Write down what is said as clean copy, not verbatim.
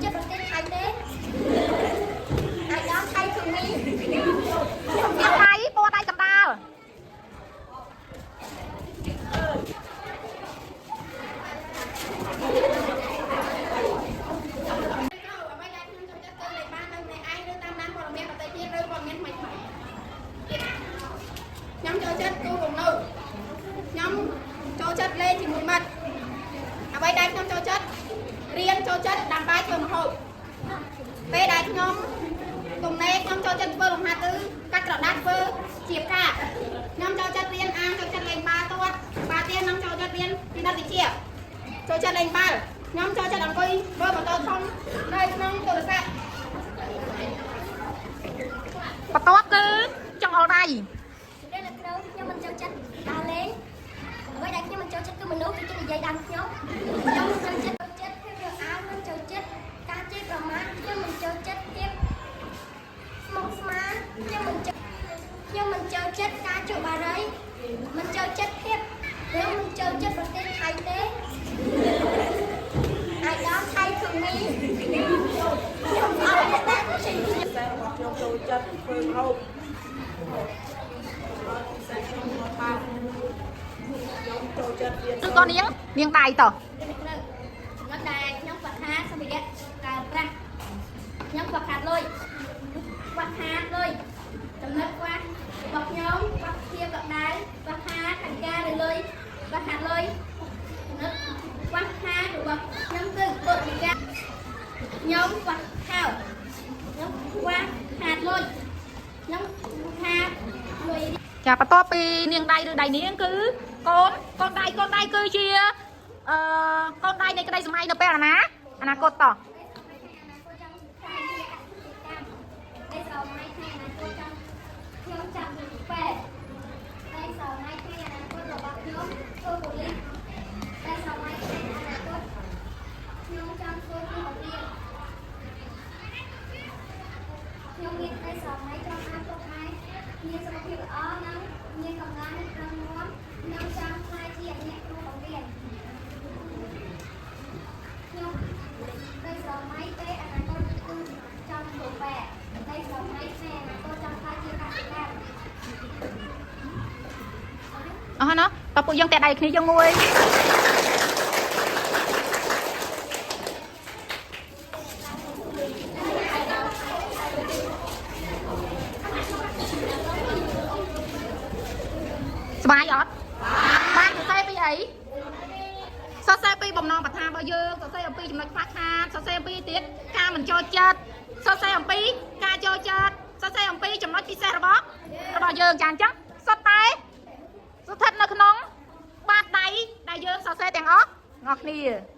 ចិត្តប្រទេសថៃទេ I don't Thai to me ខ្ញុំ នាងដៃពណ៌ដៃកណ្ដាល អ្វីដែលខ្ញុំចូលចិត្តគឺលេខបាននៅម្នាក់ឯងឬតាមដានព័ត៌មានដទៃទៀតឬព័ត៌មានថ្មីថ្មីខ្ញុំចូលចិត្តគូរំលោភខ្ញុំចូលចិត្តលេងជាមួយមិត្តអ្វីដែលខ្ញុំចូលចិត្តរៀនចូលចិត្តដាំបាយធ្វើម្ហូបពេលដែលខ្ញុំទំនេរខ្ញុំចូលចិត្តធ្វើលំហាត់គឺកាត់ក្រដាសធ្វើជាផ្កាខ្ញុំចូលចិត្តរៀនអានចូលចិត្តលេងបាល់ទាត់បាល់ទាត់ខ្ញុំចូលចិត្តរៀនគណិតវិទ្យាចូលចិត្តលេងបាល់ខ្ញុំចូលចិត្តអង្គុយមើលម៉ូតូធំនៅក្នុងទូរស័ព្ទ បន្ទាប់គឺចង្អុលដៃ ជម្រាបលោកគ្រូខ្ញុំមិនចូលចិត្តដើរលេងអ្វីដែលខ្ញុំមិនចូលចិត្តគឺមនុស្សចូលចិត្តនិយាយដើមខ្ញុំខ្ញុំមិនចូលចិត្តចូលចិត្តភាពរើសអើងមិនចូលចិត្តការជេរប្រមាថខ្ញុំមិនចូលចិត្តភាពស្មុគស្មាញខ្ញុំមិនចូលខ្ញុំមិនចូលចិត្តការជក់បារីមិនចូលចិត្តភាពខ្ញុំមិនចូលចិត្តប្រទេសថៃទេ I don't Thai to me ខ្ញុំអត់ទេ ពិសេសរបស់ខ្ញុំចូលចិត្តធ្វើម្ហូបពិសេសខ្ញុំធ្វើបាល់ខ្ញុំចូលចិត្តរៀន ឬក៏នាងនាងដៃតោះ នៅចំណុចដែលខ្ញុំខ្វះខាតសម្ភារៈប្រើប្រាស់ខ្ញុំខ្វះខាតលុយខ្វះខាតលុយចំណុចខ្វះរបស់ខ្ញុំខ្វះភាពកដៅខ្វះខាតថវិកាឬលុយខ្វះខាតលុយចំណុចខ្វះខាតរបស់ខ្ញុំគឺពុទ្ធិកាខ្ញុំខ្វះខោខ្ញុំខ្វះខាតលុយខ្ញុំខាតលុយ ចាបន្ទាប់ពីនាងដៃឬដៃនាងគឺកូនកូនដៃកូនដៃគឺជាអឺកូនដៃនៃក្តីសម័យនៅពេលអនាគតតោះ តែស្រមៃថ្ងៃអនាគតចង់ខ្ញុំចាំពីពេទ្យតែស្រមៃថ្ងៃអនាគតរបស់ខ្ញុំធ្វើប៉ូលីសតែស្រមៃថ្ងៃអនាគតខ្ញុំចង់ធ្វើគ្រូបង្រៀនខ្ញុំមានតែស្រមៃចង់ឲ្យពុកម៉ែមានសុខភាពល្អនិងមានកម្លាំងរឹងមាំខ្ញុំចង់ក្លាយជាអ្នកគ្រូបង្រៀនខ្ញុំ តែស្រមៃពេលអនាគតគឺចង់ធ្វើពេទ្យតែស្រមៃពេលអនាគតចង់ក្លាយជាកសិករ អស់ហើយណោះតោះពួកយើងតែដៃគ្នាយើងមួយស្បាយអត់បានសរសេរពីអីសរសេរពីបំណងប្រាថ្នារបស់យើងសរសេរអំពីចំណុចខ្វះខាតសរសេរអំពីទៀតការមិនចូលចិត្តសរសេរអំពីការចូលចិត្តសរសេរអំពីចំណុចពិសេសរបស់យើងចាអញ្ចឹងសុទ្ធតែ ស្ថិតនៅក្នុងបាតដៃដែលយើងសរសេរទាំងអស់គ្នា។